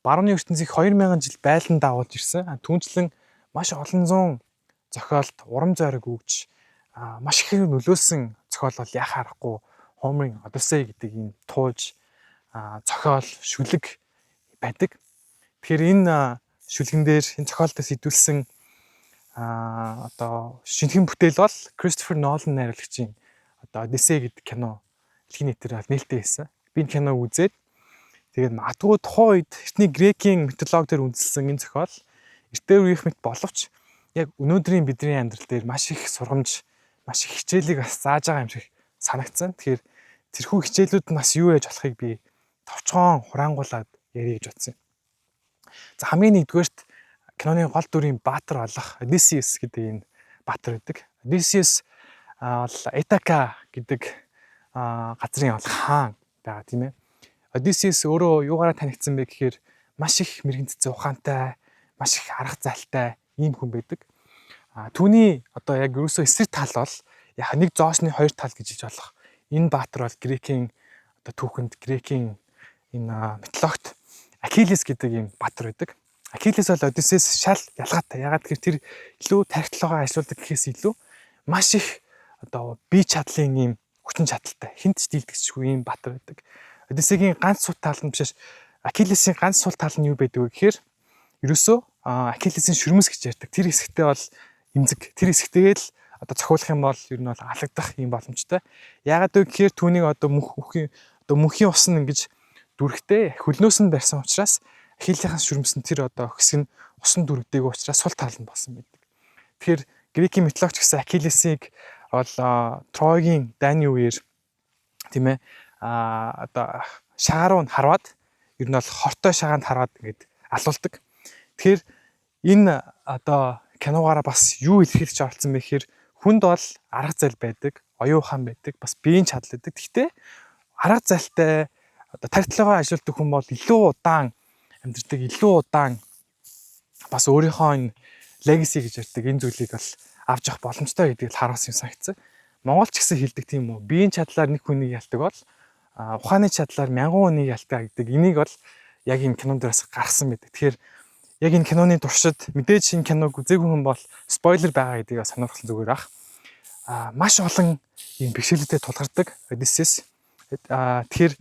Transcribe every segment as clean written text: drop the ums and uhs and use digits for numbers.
Барууны ертөнцийг 2000 жил байлан дагуулж ирсэн. Түүнчлэн маш олон зуун зохиолд урам зориг өгж, маш их нөлөөлсөн зохиол бол яхаа аргагүй Homer-ын Odyssey гэдэг ийм туулж зохиол шүлэг байдаг. Тэгэхээр энэ шүлгэн дээр, энэ зохиол дээр сэдвүүлсэн одоо шинэхэн бүтээл бол Кристофер Нолан найруулагчийн одоо Odyssey гэдэг кино дэлхийн нийтээр бол нээлттэй байсан. Би энэ киног үзээд, тэгээд магадгүй тухайн үед эртний грекийн мифологи дээр үндэслэн энэ зохиол эртээ үеийнх мэт боловч яг өнөөдрийн бидний амьдрал дээр маш их сургамж, маш их хичээлийг бас зааж байгаа юм шиг санагдсан. Тэгэхээр тэрхүү хичээлүүд нь бас юу яаж болохыг би товчхон хураангуулад ярих гэж бодсон юм. За, хамгийн нэгдүгээрт киноны гол дүрийн баатар болох Одиссеус гэдэг энэ баатар байдаг. Одиссеус бол Итака гэдэг газрын бол хаан байгаа, тийм ээ. Одиссеус өөрөө юугаараа танигдсан бэ гэхээр маш их мэрэгэн цэцэн ухаантай, маш их арга зайлтай ийм хүн байдаг. Түүний одоо яг ерөөсөө эсрэг тал бол яг нэг зоосны хоёр тал гэж хэлж болох. Энэ баатар бол грекийн одоо түүхэнд, грекийн энэ мифологт Акилес гэдэг ийм баатар байдаг. Акилес бол Одиссеус шал ялгаатай. Ягаад гэхээр тэр илүү тархи толгойгоо ажилуулдаг гэхээс илүү маш их одоо бие чадлын ийм хүчин чадалтай, хэнд ч дийлдэгчгүй ийм баатар байдаг. Одиссегийн ганц сул тал нь биш, Акилесийн ганц сул тал нь юу байдаг вэ гэхээр ерөөсөө Акилесийн шүрмэс гэж ярьдаг. Тэр хэсэгтээ бол эмзэг. Тэр хэсэгтээ л одоо цохиулах юм бол ер нь бол алагдах юм боломжтой. Яагаад вэ гэхээр түүнийг одоо мөнх үхийн одоо мөнхийн ус нь ингэж дүрхтэй хөлнөөс нь барьсан учраас Ахиллесийн шүрмэс нь тэр одоо хэсэг нь усан дүргдээгүй учраас сул тал нь болсон байдаг. Тэгэхээр грекийн мифологч гэсэн Ахиллесийг бол Тройгийн дайны үеэр, тийм ээ, одоо шагаа руу нь харваад, ер нь бол хортой шагаанд харваад ингээд алуулдаг. Тэгэхээр энэ одоо киногоороо бас юу илэрхийлж оролцсон бэ гэхээр хүнд бол арга зал байдаг, оюун ухаан байдаг, бас биеийн чадал байдаг. Гэхдээ арга залтай, одоо тархи толгойгоо ажилуулдаг хүн бол илүү удаан амьдардаг, илүү удаан бас өөрийнхөө энэ legacy гэж ярьдаг энэ зүйлийг бол авч явах боломжтой гэдгийг л харуулсан юм санагдсан. Монгол ч гэсэн хэлдэг, тийм үү? Биеийн чадлаар нэг хүнийг ялдаг бол ухааны чадлаар мянган хүнийг ялдаг гэдэг энийг бол яг энэ кинон дээр бас гаргасан байдаг. Тэгэхээр яг энэ киноны туршид, мэдээж энэ киног үзээгүй хүн бол spoiler байгаа гэдгийг бас сонирхол зүгээр ах. Маш олон ийм бэрхшээлүүдэд тулгардаг Одиссеус. Тэгэхээр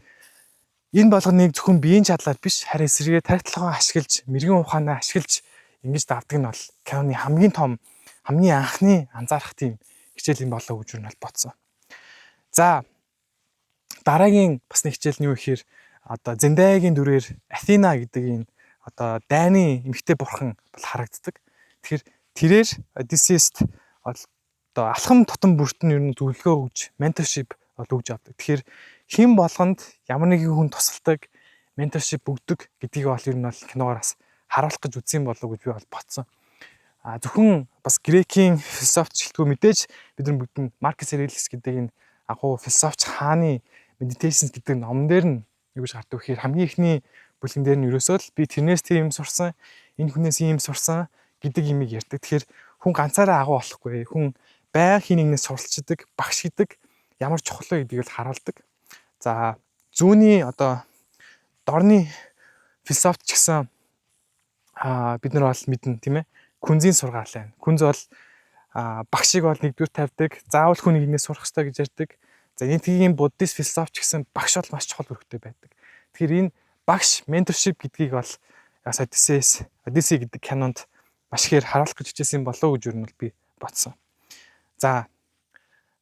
энэ болгоныг зөвхөн биеийн чадлаар биш, харин эсрэгээр тархи толгойгоо ашиглаж, мэргэн ухаанаа ашиглаж ингэж давдаг нь бол киноны хамгийн том, хамгийн анхны анзаарах тийм хичээл юм болоо гэж юу нь бол бодсон. За, дараагийн бас нэг хичээл нь юу гэхээр одоо Зендаягийн дүрээр Афина гэдэг энэ одоо дайны эмэгтэй бурхан бол харагддаг. Тэгэхээр тэрээр Одиссеуст одоо алхам тутам бүрт нь ер нь зөвлөгөө өгж, mentorship бол өгж авдаг. Тэгэхээр хэн болгонд ямар нэгэн хүн тусалдаг, mentorship өгдөг гэдгийг бол ер нь бол киногоор бас харуулах гэж үзсэн болов уу гэж би бол бодсон. Зөвхөн бас грекийн философч гэлтгүй, мэдээж бид нар бүгд нь Маркус Аврелиус гэдэг энэ агуу философч хааны Meditations гэдэг номон дээр нь юу гэж гардаг вэ гэхээр хамгийн эхний бүлгэн дээр нь ерөөсөө л би тэрнээс тийм сурсан, энэ хүнээс ийм сурсан гэдэг юмыг ярьдаг. Тэгэхээр хүн ганцаараа агуу болохгүй. Хүн байнга хэн нэгнээс суралцдаг, багш гэдэг ямар чухал вэ гэдгийг л харуулдаг. За, зүүнний одоо дорны философч ч гэсэн бид нар бол мэднэ, тийм ээ. Күнзийн сургаал байна. Күнз бол багшийг бол нэгдүгээр тавьдаг. Заавал хүн нэгнээс сурах ёстой гэж ярьдаг. За, энэ тгийн буддист философч гэсэн багш бол маш чухал үүрэгтэй байдаг. Тэгэхээр энэ багш, mentorship гэдгийг бол бас Odyssey гэдэг кинонд маш ихээр харуулах гэж хичээсэн болов уу гэж юу нь бол би бодсон. За,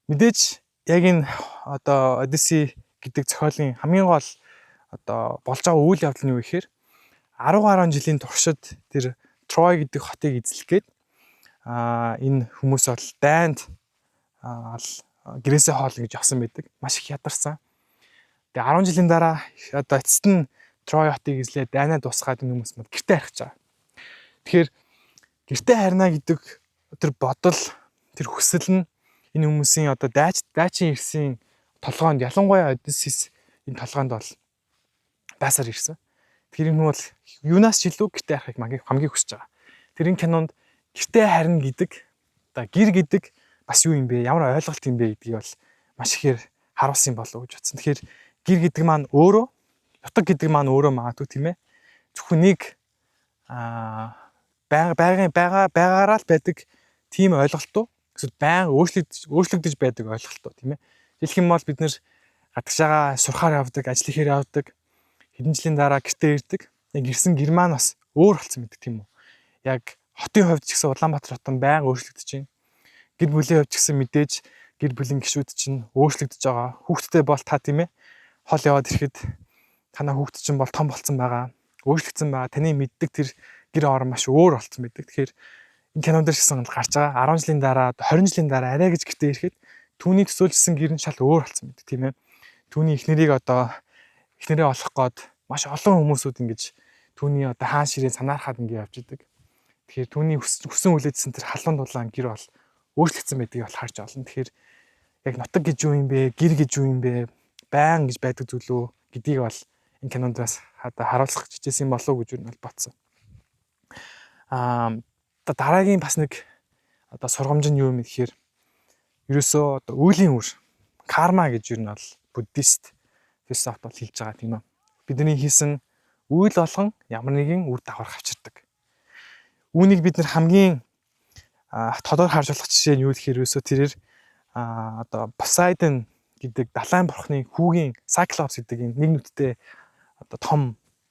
мэдээж яг энэ одоо Odyssey гэдэг зохиолын хамгийн гол одоо болж байгаа үйл явдал нь юу гэхээр 10 гаруй жилийн туршид тэр Трой гэдэг хотыг эзлэх гээд энэ хүмүүс бол дайнд ал гэрээсээ хоол гэж явсан байдаг. Маш их ядарсан. Тэгээ 10 жилийн дараа одоо эцэст нь Трой хотыг эзлээд, дайнаа дуусгаад энэ хүмүүс мод гэртээ харих гэж байгаа. Тэгэхээр гэртээ харина гэдэг тэр бодол, тэр хүсэл нь энэ хүмүүсийн одоо дайчин ирсэн толгойнд, ялангуяа Одиссеус энэ толгойнд бол байсаар ирсэн. Тэгэхээр энэ хүн бол юунаас ч илүү гэртээ харихыг хамгийн хүсэж байгаа. Тэр энэ кинонд гэртээ харина гэдэг, одоо гэр гэдэг бас юу юм бэ? Ямар ойлголт юм бэ гэдгийг бол маш ихээр харуулсан болов уу гэж бодсон. Тэгэхээр гэр гэдэг маань өөрөө, нутаг гэдэг маань өөрөө магадгүй, тийм ээ. Зөвхөн нэг байгалийн байгаараа л байдаг тийм ойлголт уу? Эсвэл байнга өөрчлөгдөж байдаг ойлголт уу, тийм ээ? Хэлэх юм бол бид нэр гадагшаага сурахаар явдаг, ажил хийхээр явдаг, хэдэн жилийн дараа гэртээ ирдэг. Яг ирсэн гэр маань бас өөр болсон байдаг, тийм үү? Яг хотын хувьд ч гэсэн Улаанбаатар хот нь байнга өөрчлөгдөж байна. Гэр бүлийн хувьд ч гэсэн мэдээж гэр бүлийн гишүүд чинь өөрчлөгдөж байгаа. Хүүхэдтэй бол та, тийм ээ, хол яваад ирэхэд танаа хүүхэд чинь бол том болцсон байгаа. Өөрчлөгдсөн байгаа. Таны мэддэг тэр гэр орон маш өөр болцсон байдаг. Тэгэхээр энэ кинон дээр ч гэсэн гарч байгаа. 10 жилийн дараа, 20 жилийн дараа арай гэж гэртээ ирэхэд түүний төсөөлжсөн гэр нь шал өөр болцсон байдаг, тийм ээ. Түүний эхнэрийг одоо эхнэрээ олох гээд маш олон хүмүүсүүд ингэж түүний одоо хаан ширээ санаархаад ингэ явж идэг. Тэгэхээр түүний хүсэн хүлээжсэн тэр халуун дулаан гэр бол өөрчлөгдсөн байдгийг бол харж олно. Тэгэхээр яг нутаг гэж юу юм бэ? Гэр гэж юу юм бэ? Байн гэж байдаг зүйл үү гэдгийг бол энэ кинонд бас одоо харуулах хичээсэн болов уу гэж юу нь бол бодсон. Одоо дараагийн бас нэг одоо сургамж нь юу юм гэхээр ерөөсөө одоо үйлийн үр, карма гэж юу нь бол буддист философи бол хэлж байгаа, тийм үү. Бидний хийсэн үйл болгон ямар нэгэн үр дагавар авчирдаг. Үүнийг бид нар хамгийн тодор харж болох жишээ нь юу гэхээр ерөөсөө тэрээр одоо Посейдон гэдэг далайн бурхны хүүгийн Cyclops гэдэг энэ нэг нүдтэй одоо том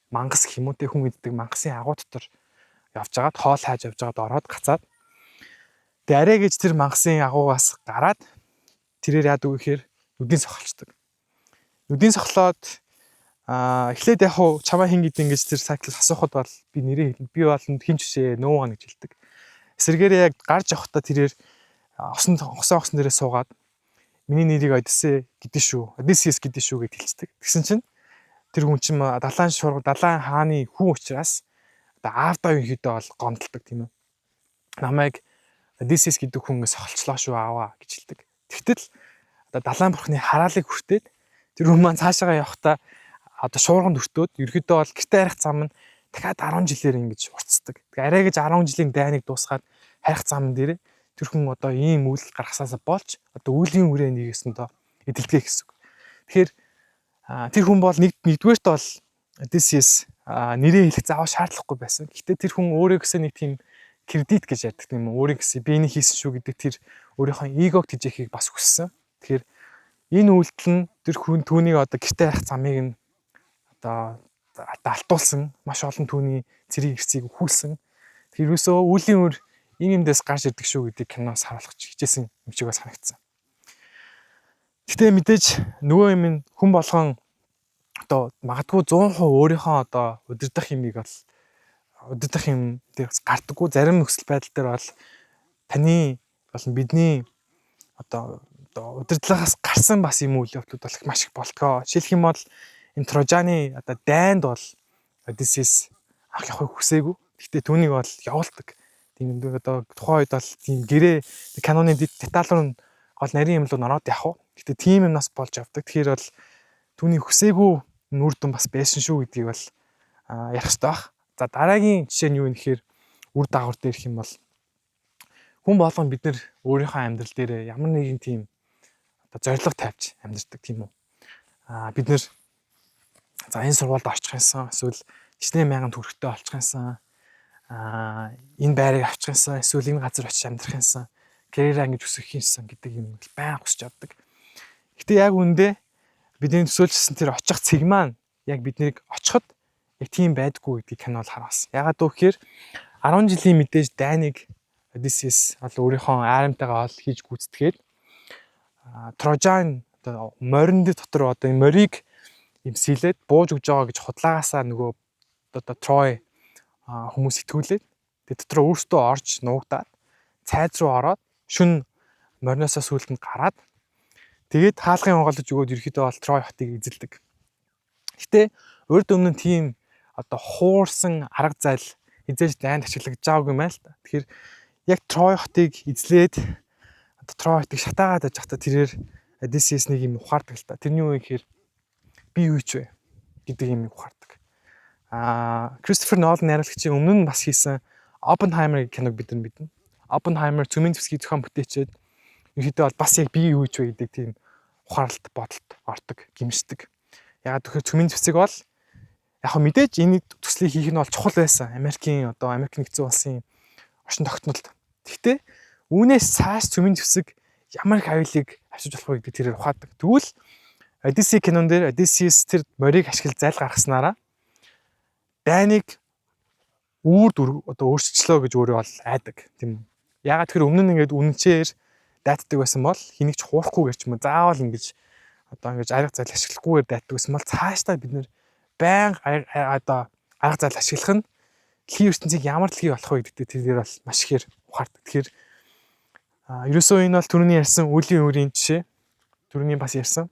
мангас гэх юм уу те, хүн иддэг мангасын агуу дотор явж байгаад, хоол хайж явж байгаад ороод гацаад, тэгээ арай гэж тэр мангасын агуугаас гараад тэрээр яадаг вэ гэхээр нүдийн сохолчдаг. Нүдийн сохлоод эхлээд яг хуу чамаа хин гэдэг ингэж тэр Cyclops асуухад бол би нэрээ хэлнэ. Би бол хин ч бишээ, no one гэж хэлдэг. Эсвэргээрээ яг гарч явахдаа тэрээр осон осон осон дээрээ суугаад миний нэрийг Одиссей гэдэг шүү. Одиссеус гэдэг шүү гэж хэлцдэг. Тэгсэн чинь тэр хүн чинь далайн шуурга, далайн хааны хүн учраас одоо аавдаа ерөнхийдөө бол гомдолдог, тийм үү. Намайг Одиссеус гэдэг хүн сохолчлоо шүү, ааваа гэж хэлдэг. Тэгтэл одоо далайн бурхны хараалыг хүртээд тэр хүн маань цаашаагаа явахдаа одоо шуурганд өртөөд ерөнхийдөө бол гэртээ харих зам нь дахиад 10 жилээр ингэж уртцдаг. Тэгээ арай гэж 10 жилийн дайныг дуусгаад харих зам дээр тэр хүн одоо ийм үйлдэл гаргасаасаа болж одоо үйлийн үрээ нэгэсэн доо эдэлдэгэ гэсэн үг. Тэгэхээр тэр хүн бол нэгдүгээрт бол Одиссеус нэрээ хэлэх заавал шаардлагагүй байсан. Гэхдээ тэр хүн өөрөө гэсэн нэг тийм кредит гэж ярьдаг, тийм үү? Өөрийн гэсэн би энийг хийсэн шүү гэдэг тэр өөрийнхөө эгог тэжээхийг бас хүссэн. Тэгэхээр энэ үйлдэл нь тэр хүн түүнийг одоо гэртээ харих замыг нь одоо алтуулсан, маш олон түүний цэрэг эрсийг өхүүлсэн. Тэр ерөөсөө үйлийн үр ийм юмдээс гарч ирдэг шүү гэдгийг киноос харуулах хичээсэн юм шиг бас санагдсан. Гэтэ мэдээж нөгөө юм нь хүн болгон одоо магадгүй 100% өөрийнхөө одоо удирдах юмыг бол удирдах юм дээр бас гардаггүй. Зарим нөхцөл байдал дээр бол таны болон бидний одоо удирдлагаас гарсан бас юм үйл явдлууд бол маш их болтгоо. Жишээлх юм бол энэ Трожаны одоо дайнд бол Одиссеус анх явахыг хүсээгүй. Гэхдээ түүнийг бол явуулдаг. Тийм одоо тухайн үед бол тийм гэрээ каноны деталь руу гол нарийн юм руу ороод явах уу. Гэхдээ тийм юмнаас болж явдаг. Тэгэхээр бол түүний хүсээгүй үр дүн бас байсан шүү гэдгийг бол ярих хэрэгтэй байх. За, дараагийн жишээ нь юу юм гэхээр үр дагавар дээр их юм бол хүн болгон бид нэр өөрийнхөө амьдрал дээр ямар нэгэн тийм одоо зорилго тавьж амьдардаг, тийм үү. Бид нэр за энэ сургуульд очих юмсан, эсвэл хичнээн мянган төгрөгтэй олчих юмсан, энэ байрыг авчих юмсан, эсвэл энэ газар очиж амьдрах юмсан, карьераа ингэж өсгөх юмсан гэдэг юм байнга хүсэж авдаг. Гэтэ яг үүндээ бидний төсөөлжсэн тэр очих цэг маань яг биднийг очиход яг тийм байдаггүй гэдгийг кино бол харуулсан. Ягаад гэвэл 10 жилийн мэдээж дайныг Одиссеус бол өөрийнхөө армитайгаа ол хийж гүйцэтгээд Трожан одоо морин дотор одоо энэ морийг имсэлээд бууж өгж байгаа гэж худлаагаасаа нөгөө одоо Трой хүмүүс итгүүлээд тэгээ дотор өөртөө орж нуугдаад цайз руу ороод шүн мориноосоо сүүлд нь гараад тэгээд хаалгын онгойлгож өгөөд ерөөхдөө бол Трой хотыг эзэлдэг. Гэтэ урд өмнө нь тийм одоо хуурсан арга зайл эзэж дайнд ашиглагдаж байгаагүй юм байна л та. Тэгэхээр яг Трой хотыг эзлээд одоо Трой хотыг шатаагаад байж байхдаа тэрээр Одиссеус нэг юм ухаардаг л та. Тэрний юу гэхээр би юу ч вэ гэдэг юм ухаардаг. Кристофер Нолан найруулагчийн өмнө нь бас хийсэн Оппенхаймер гэх киног бид нар мэднэ. Оппенхаймер цөмийн зэвсгийг зохион бүтээчээд ерөөдөө бол бас яг би юу ч вэ гэдэг тийм ухаарлалт бодолд ордог, гимшдэг. Ягаад гэвэл цөмийн зэвсэг бол Яг мэдээж энэ төслийг хийх нь бол чухал байсан. Америкийн одоо Америк нэгдсэн улсын орчин тогтнолд. Гэхдээ үүнээс цааш цөмийн зэвсэг ямар их аюулыг авчирч болох вэ гэдэг тэрээр ухаадаг. Тэгвэл Одиссей кинон дээр Одиссеус тэр морийг ашиглаж зайл гаргаснараа дайныг үүрд одоо өөрчилчлөө гэж өөрөө бол айдаг, тийм үү. Яагаад тэгэхээр өмнө нь ингээд үнэнчээр дайтдаг байсан бол хэнийг ч хуурахгүйгээр ч юм уу, заавал ингэж одоо ингэж арга зайл ашиглахгүйгээр дайтдаг байсан бол цаашдаа бид нэр байнга одоо арга зайл ашиглах нь дэлхийн ертөнцийг ямар дэлхий болох вэ гэдэгт тэрээр бол маш ихээр ухаардаг. Тэгэхээр ерөөсөө энэ бол түрүүний ярьсан үлийн үрийн жишээ. Түрүүний бас ярьсан.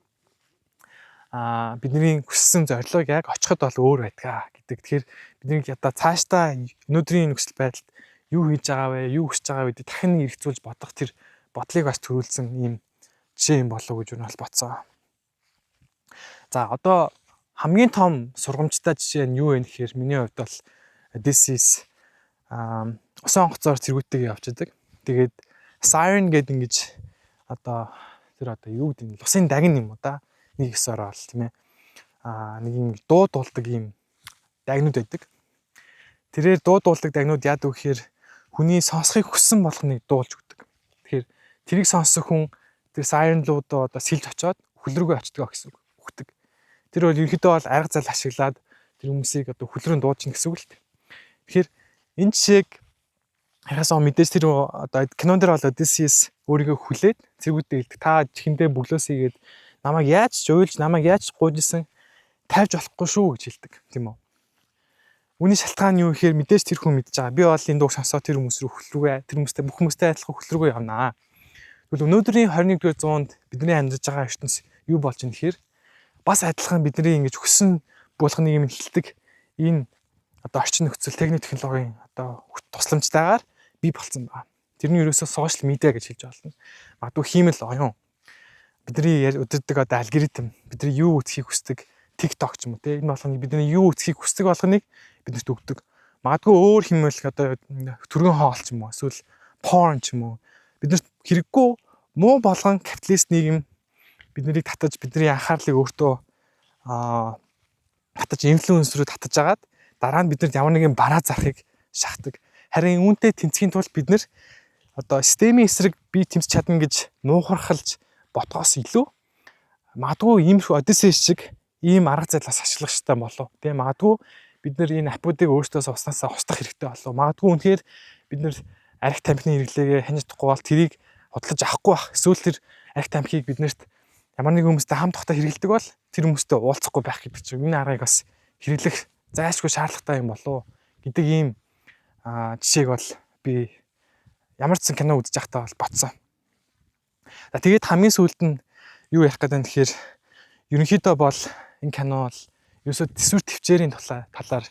Бидний хүссэн зорилгыг яг очиход бол өөр байдаг гэдэг. Тэгэхээр бидний одоо цаашдаа өнөөдрийн нөхцөл байдалд юу хийж байгаа вэ, юу хүсэж байгаа вэ гэдэг дахин эргцүүлж бодох тэр бодлыг бас төрүүлсэн ийм жишээ юм болов уу гэж юу нь бол бодсон. За, одоо хамгийн том сургамжтай жишээ нь юу вэ гэхээр миний хувьд бол Odysseus усан онгоцоор цэргүүдтэйгээ явж байдаг. Тэгээд siren гэдэг ингэж одоо тэр одоо юу гэдэг нь лусын дагин юм уу да, нэг ёсоор бол, тийм ээ, нэг юм дуу дуулдаг ийм дагнууд байдаг. Тэрээр дуу дуулдаг дагнууд яадаг вэ гэхээр хүний сонсохыг хүссэн болгоныг дуулж өгдөг. Тэгэхээр тэрийг сонсох хүн тэр siren руу одоо сэлж очоод үхэл рүүгээ очдог гэсэн үг. Үхдэг. Тэр бол ерөнхийдөө бол арга зал ашиглаад тэр хүмүүсийг одоо үхэл рүү дуудаж гэсэн үг л дээ. Тэгэхээр энэ жишээг харахаас мэдээж тэр одоо кинон дээр бол Odysseus өөрийгөө хүлээд цэргүүдтэй хэлдэг. "Та чихэндээ бөглөөсэй гээд намайг яаж ч уйлж, намайг яаж ч гуйжсэн тавьж болохгүй шүү" гэж хэлдэг. Тийм үү? Үүний шалтгаан нь юу гэхээр мэдээж тэр хүн мэдж байгаа. Би бол энэ дууг сонсоод тэр хүмүүс рүү үхэл рүүгээ, тэр хүмүүстэй, бүх хүмүүстэй адилхан үхэл рүүгээ явнаа. Тэгвэл өнөөдрийн 21-р зуунд бидний амьдарч байгаа ертөнц юу болж байна гэхээр бас адилхан бидний ингэж хүссэн болгоныг юм хэлдэг энэ одоо орчин нөхцөл, техник технологийн одоо тусламжтайгаар бий болцсон байна. Тэр нь ерөөсөө social media гэж хэлж болно. Магадгүй хиймэл оюун. Бидний удирддаг одоо алгоритм, бидний юу үзэхийг хүсдэг TikTok ч юм уу, те, энэ болгоныг, бидний юу үзэхийг хүсдэг болгоныг биднэрт өгдөг. Магадгүй өөр хэмээл одоо түргэн хоол ч юм уу, эсвэл porn ч юм уу, биднэрт хэрэггүй муу болгон капиталист нийгэм бид нарыг татаж, бидний анхаарлыг өөртөө татаж, influence рүү татаж агаад дараа нь биднэрт ямар нэгэн бараа зарахыг шахдаг. Харин үүнтэй тэнцэхийн тулд бид нар одоо системийн эсрэг би тэмцэж чадна гэж нуухархалж ботгоос илүү магадгүй иймэрхүү Одиссей шиг ийм арга зайлаас ашиглах хэрэгтэй болов. Тэгээ магадгүй бид нар энэ app уудыг өөртөөс уснасаа устгах хэрэгтэй болов. Магадгүй үнэхээр бид нар арх тамхины хэрэглээгээ хянаж чадахгүй бол тэрийг худалдаж авахгүй байх. Эсвэл тэр арх тамхиг биднэрт ямар нэгэн хүмүүстэй хамт тухтай хэрэглэдэг бол тэр хүмүүстэй уулзахгүй байх гэдэг чинь энэ аргыг бас хэрэглэх зайлшгүй шаардлагатай юм болов гэдэг ийм жишээг бол би ямар ч сан кино үзэж байхдаа бол бодсон. За, тэгээд хамгийн сүүлд нь юу ярих гэдэг нь тэгэхээр ерөнхийдөө бол энэ кино бол ерөөсөө төсвөр төвчээрийн талаар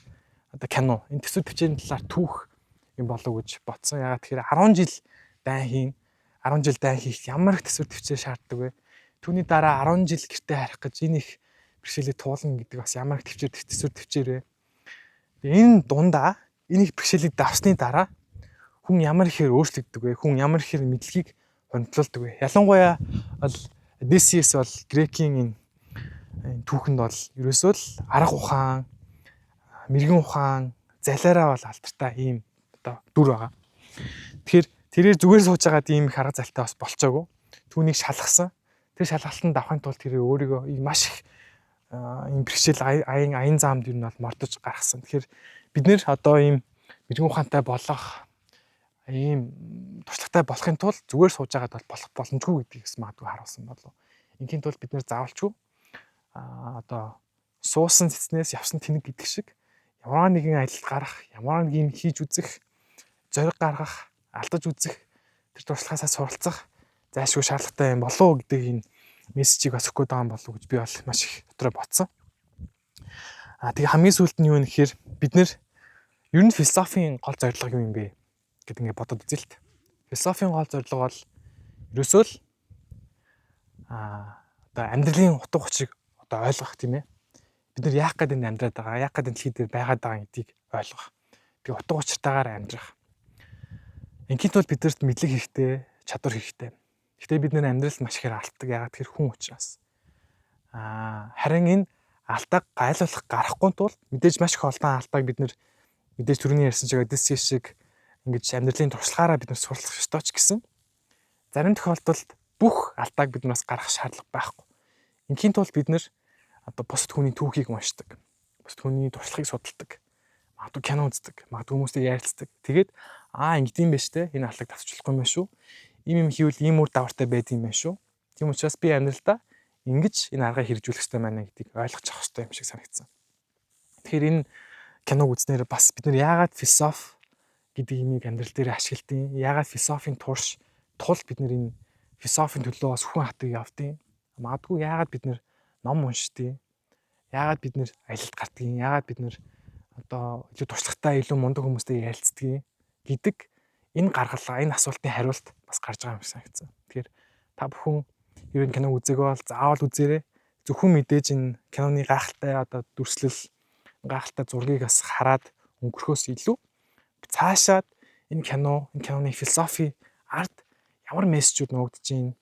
одоо кино. Энэ төсвөр төвчээрийн талаар түүх юм болов гэж бодсон. Яагаад тэгэхээр 10 жил дайн хийн, 10 жил дайн хийх ямар их төсвөр төвчээр шаарддаг вэ? Түүний дараа 10 жил гэртээ харих гэж энэ их бэрхшээлийг туулна гэдэг бас ямар их төвчээр, төсвөр төвчээр вэ? Энэ дундаа энэ их бэрхшээлийг давсны дараа хүн ямар ихээр өөрчлөгддөг вэ? Хүн ямар ихээр мэдлэгийг хөндлөлдөг вэ? Ялангуяа бол Одиссеус бол грекийн энэ түүхэнд бол ерөөсөө л арга ухаан, мэргэн ухаан, залиараа бол алдартай ийм одоо дүр байгаа. Тэгэхээр тэрээр зүгээр сууж байгаад ийм их арга зайлтай бас болчоогүй. Түүнийг шалгасан. Тэр шалгалтанд авахын тулд тэрээр өөрийгөө маш их ийм бэрхшээл, аян аян заамд ер нь бол мордож гаргасан. Тэгэхээр бид нэр одоо ийм мэргэн ухаантай болох, ийм туршлагатай болохын тулд зүгээр сууж байгаад бол болох боломжгүй гэдгийг бас магадгүй харуулсан болов. Ингийн тулд бид нэр заавалчгүй одоо суусан цэцнээс явсан тэнэг гэдэг шиг ямар нэгэн аялалд гарах, ямар нэг юм хийж үзэх, зориг гаргах, алдаж үзэх, тэр туршлагаасаа суралцах зайлшгүй шаардлагатай юм болов уу гэдэг энэ мессежийг бас өгөх гээд байгаа юм болов уу гэж би бол маш их дотроо бодсон. Тэгээ хамгийн сүүлд нь юу вэ гэхээр бид нэр ер нь философийн гол зорилго юу юм бэ гэдэг ингээд бодоод үзье л т. Философийн гол зорилго бол ерөөсөө л одоо амьдралын утга учирыг одоо ойлгох, тийм ээ. Бид нар яах гээд энэ амьдраад байгаа, яах гээд энэ дэлхий дээр байгаад байгаа гэдгийг ойлгох. Тэгээ утга учиртайгаар амьдрах. Ингийн тулд бидэрт мэдлэг хэрэгтэй, чадвар хэрэгтэй. Гэхдээ бид нэр амьдралд маш ихээр алддаг. Яагаад тэгэхээр хүн учраас. Харин энэ Алдааг гайлуулах гарахгүй тул мэдээж маш их олон алдааг бид нар мэдээж түрүүний ярьсан шиг Одиссей шиг ингэж амьдралын туршлагаараа бид нар суралцах ёстой ч гэсэн зарим тохиолдолд бүх алдааг бид нас гаргах шаардлага байхгүй. Ингийн тулд бид нар одоо бусад хүний түүхийг уншдаг. Бусад хүний туршлагыг судалдаг. Магадгүй кино үздэг, магадгүй хүмүүстэй ярилцдаг. Тэгээд аа, ингэдэм байж тээ, энэ алдааг давтчихлахгүй юм байна шүү. Ийм юм хийвэл ийм үр дагавартай байдаг юм байна шүү. Тийм учраас би амьдралдаа ингэж энэ аргыг хэрэгжүүлэх хэрэгтэй байна гэдгийг ойлгож авах хэрэгтэй юм шиг санагдсан. Тэгэхээр энэ киног үзснээр бас бид нар яагаад философи гэдэг юмыг амьдрал дээр ашигладیں۔ Яагаад философийн турш тул бид нар энэ философийн төлөө бас хүн хатаг явдیں۔ Магадгүй яагаад бид нар ном уншдیں۔ Яагаад бид нар аялалд гардгийг, яагаад бид нар одоо илүү туршлагатай, илүү мундаг хүмүүстэй ярилцдгийг гэдэг энэ гаргалгаа, энэ асуултын хариулт бас гарч байгаа юм шиг санагдсан. Тэгэхээр та бүхэн ер нь кино үзээгүй бол заавал үзээрэй. Зөвхөн мэдээж энэ киноны гайхалтай одоо дүрслэл, гайхалтай зургийг бас хараад өнгөрөхөөс илүү цаашаад энэ кино, энэ киноны философи ард ямар мессежүүд нуугдаж байна,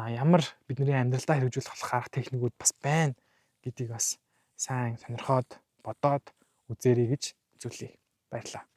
ямар бидний амьдралдаа хэрэгжүүлэх болох арга техникүүд бас байна гэдгийг бас сайн сонирхоод, бодоод үзээрэй гэж зөвлөе. Баярлалаа.